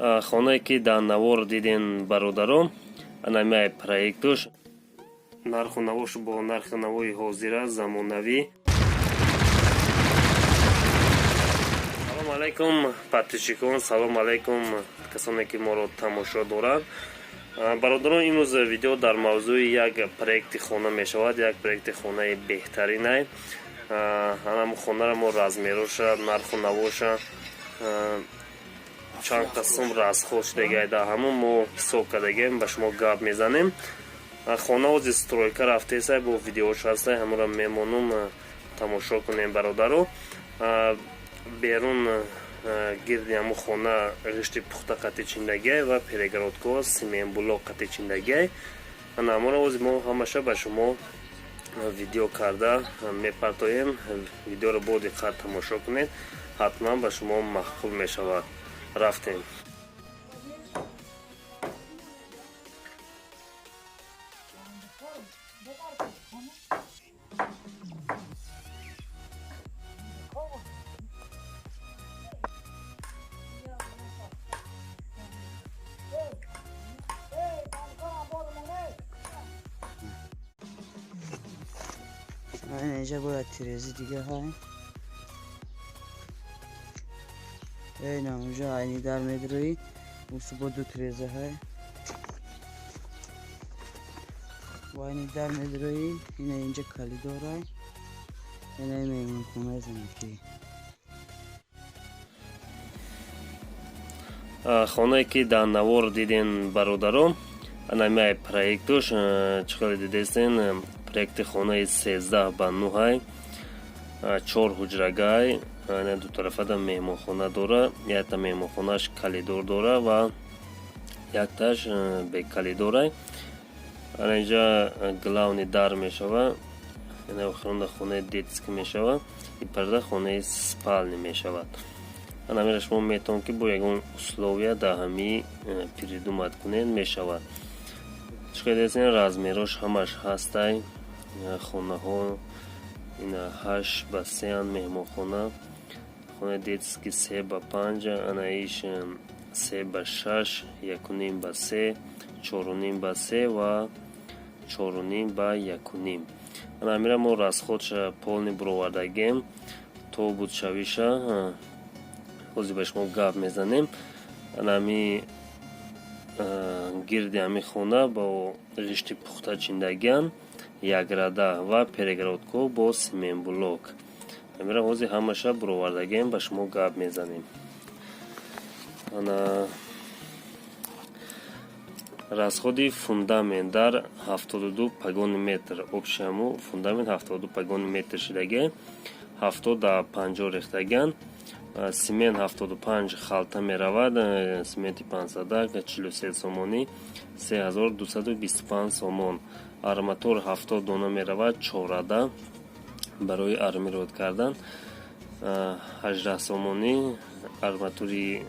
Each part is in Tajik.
Хонае, ки дар навор диден, бародарон, анамиай проектуш, нарху навош бо нархи навои ҳозира, замонавӣ. Салом алайкум, подписчикон, салом алайкум, касоне, ки моро тамошо доранд. Бародарон, имрӯз видео дар мавзӯи як проекти хона мешавад, як проекти хонаи беҳтаринай. Анам хонаро мо размероша, нарху навоша, чанд қисм расход шудагиай, дар ҳамон мо ҳисоб кардагием, ба шумо гап мезанем. Хона ози стройка рафтесай, бо видеош ҳастай, ҳамонро мемонум, тамошо кунем, бародаро. Берун гирди ҳамун хона ғишти пухта қати чиндагиай ва перегородкаҳо цементблок қати чиндагиай. Ана ҳамонро ози мо ҳамаша ба шумо видео карда мепартоем. Видеоро бо диққат тамошо кунед, ҳатман ба шумо маъқул мешавад. Рафтем. Инҷа бояд тирези дига ҳай. Эйна унҷа айни дар медроӣ, усу бо ду тиреза ҳай. Бо айни дар медроӣ, ина инҷа калидорай. Ина меҳмонхонаи занаки. Хонае, ки дар навор диден, бародарон, анамиай проектуш. Чӣ хеле дидестен, проекти хонаи 13 ба 9-ай, чор ҳуҷрагай, дутарафада меҳмонхона дора, якта меҳмонхонааш калидор дора ва якташ бекалидорай. Ана инҷа главный дар мешава, охиронда хонаи детский мешава, и парда хонаи спальни мешавад. Ана шумо метавон, ки бо ягон условия дар ҳамин придумать кунед, мешавад. Чӣ хеле размерош ҳамаш ҳастай. Хонаҳо ина 8 ба 3-анд меҳмонхона, хонаи детский 3 ба 5, анаиш 3 ба 6, 1.5 ба 3, 4.5 ба 3 ва 4.5 ба 1.5. Ана ҳамира мо расходша полный буровардагем, то будшавиша ҳозир ба шумо гап мезанем. Ана ҳами гирди ҳами хона бо ғишти пухта чиндагиан, якрада ва перегородкаҳо бо цементблок. Ҳамира ҳозир ҳамаша буровардагем, ба шумо гап мезанем. Ана расходи фундамент дар 72 погони метр, общий ҳаму фундамент 72 погони метр шидаге, 70 да 50 рехтагиан. Цемент 75 халта меравад, цементи пансадак 43 сомонӣ, 3225 сомон. Арматур 70 дона меравад, чорада, барои армировать кардан, 18 сомонӣ. Арматури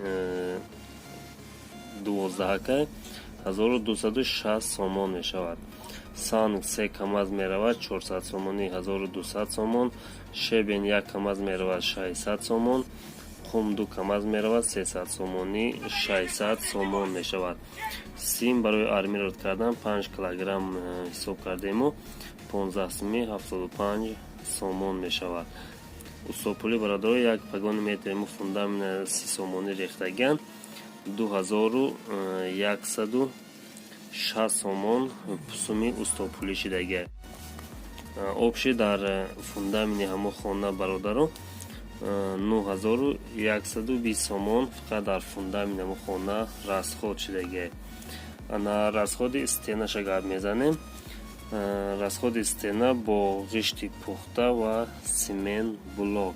дувоздаҳакай 1260 сомон мешавад. Санг се камаз меравад, 400 сомонӣ, 1200 сомон. Щебень як камаз меравад, 600 сомон. Қум ду камаз меравад, 300 сомонӣ, 600 сомон мешавад. Сим барои армировать кардан 5 килограмм ҳисоб кардему, 15 сими, 75 сомон мешавад. Устопулӣ, бародаро, як погони метрему фундамент 30 сомонӣ рехтагиан, 2160 сомон суми устопулӣ шидагия. Общий дар фундаменти ҳамон хона, бародаро, 9120 сомон фақат дар фундаменти ҳамон хона расход шидагия. Ана расходи стенаша гап мезанем. Расходи стена бо ғишти пухта ва цемент блок.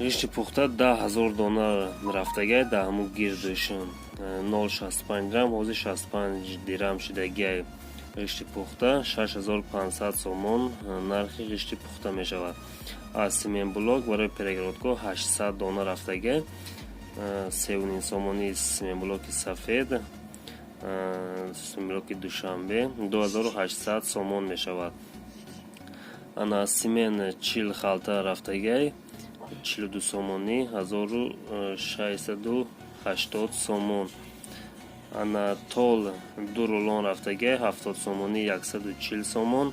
Ғишти пухта 10 000 дона рафтагиай, дар ҳамун гирдиш 0,65 дирам, ҳозир 65 дирам шидагиай. Ғишти пухта 6500 сомон нархи ғишти пухта мешавад. Аз цементблок барои перегородкаҳо 800 дона рафтагиай, 3,5 сомонии цементблоки сафед, цементблоки Душанбе, 2800 сомон мешавад. Ана цемент 40 халта рафтагиай. 42 сомонӣ, 1680 сомон. Ана тол ду рулон рафтагиай, 70 сомонӣ, 140 сомон.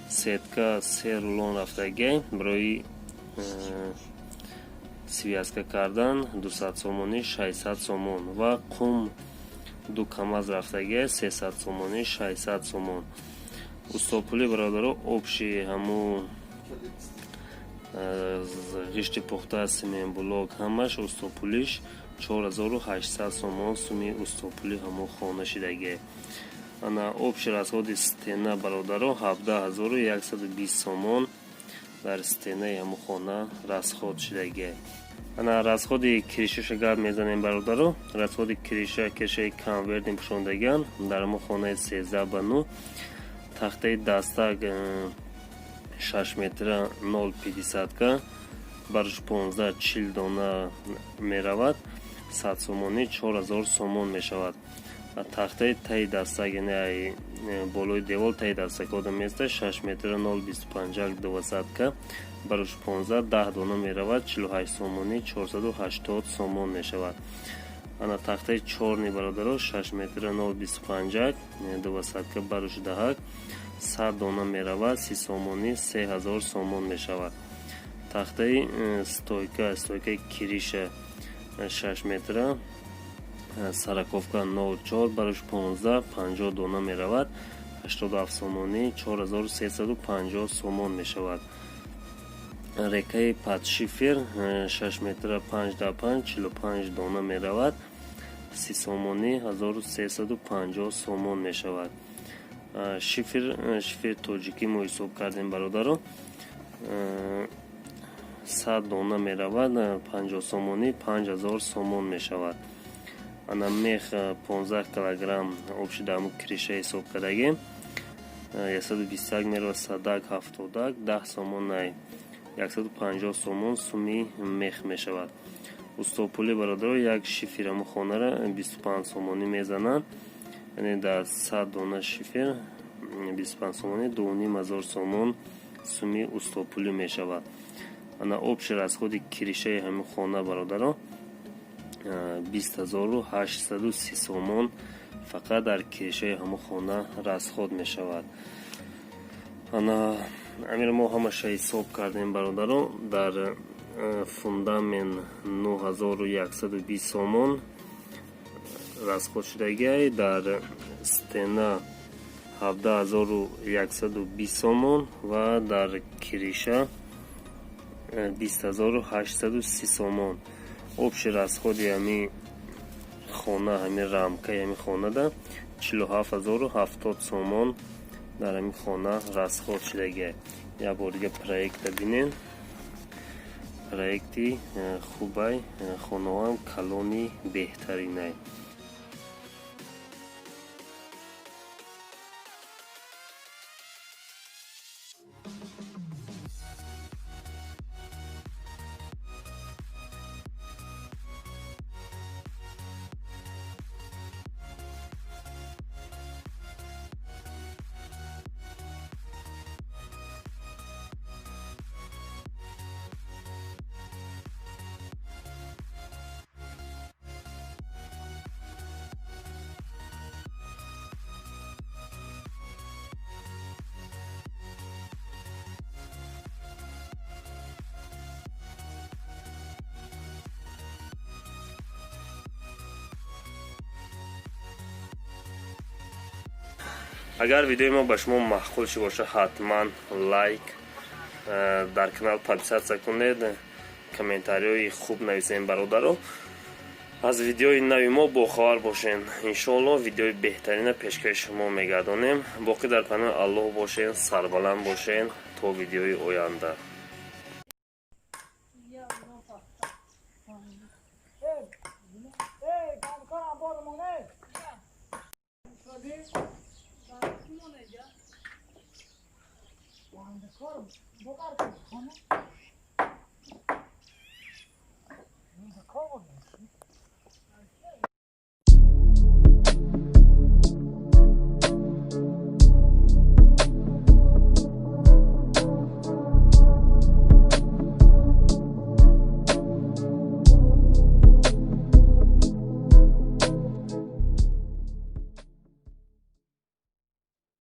Сетка се рулон рафтагиай барои связка кардан, 200 сомонӣ, 600 сомон. Ва қум ду камаз рафтагиай, 300 сомонӣ, 600 сомон. Устопулӣ, бародаро, общий ҳаму ғишти пухта, семенблок, ҳамаш устопулиш 4800 сомон суми устопули ҳамо хона шидагиай. Ана общий расходи стена, бародаро, 17 120 сомон дар стенаи ҳамо хона расход шидагиай. Ана расходи крышаша гап мезанем, бародаро. Расходи крыша, крышаи конвертный пӯшондагиан дар ҳамо хонаи 13 ба 9. Тахтаи дастак 6 метра 0,50 ка барш 15, 40 дона меравад, 100 сомонӣ, 4000 сомон мешавад. Тахтаи таи дастак, яъне болои девол таи дастак одам места, 6 метра 0,25 двадцатка барош 15, 10 дона меравад, 48 сомонӣ, 480 сомон мешавад. Ана тахтаи чёрный, бародаро, 6 метра 0,25 двадцатка барош даҳак, 100 дона меравад, 30 сомонӣ, 3000 сомон мешавад. Тахтаи стойка, стойкаи крыша 6 метра сороковка 04 барош 15, 50 дона меравад, 87 сомонӣ, 4350 сомон мешавад. Рейкаи под шифер 6 метра 5 да 5, 45 дона меравад, 30 сомонӣ, 1350 сомон мешавад. Шифер, шифери тоҷикӣ мо ҳисоб кардем, бародаро, 100 дона меравад, 50 сомонӣ, 5000 сомон мешавад. Ана мех 15 килограмм общий даму крыша ҳисоб кардагем, 121 меравад, садак ҳафтодак, 10 сомонай, 150 сомон суми мех мешавад. Устопули, бародаро, як шифераму хонара 25 сомонӣ мезананд, яъне дар 100 дона шифер 25 сомонӣ, 2500 сомон суми устопулӣ мешавад. Ана общий расходи крышаи ҳамин хона, бародаро, 20 830 сомон фақат дар крышаи ҳамон хона расход мешавад. Ана амира мо ҳамаша ҳисоб кардем, бародаро. Дар фундамент 9120 сомон расход шудагиай, дар стена 17 120 сомон ва дар крыша 20 830 сомон. Общий расходи ҳамин хона, ҳамин рамкаи ҳамин хонада 47 070 сомон дар ҳамин хона расход шудагиай. Як бор дига проекта бинен. Проекти хубай, хонаҳоам калони беҳтаринай. Агар видеои мо ба шумо маъқул шуда бошад, ҳатман лайк, дар канал подписаться кунед, комментариҳои хуб нависем, бародаро. Аз видеои нави мо бохабар бошен. Иншоалло, видеои беҳтарина пешкаши шумо мегардонем. Боқӣ дар паноҳи Аллоҳ бошен, сарбаланд бошен, то видеои оянда. Эй, кор бор моне. Кор бокар.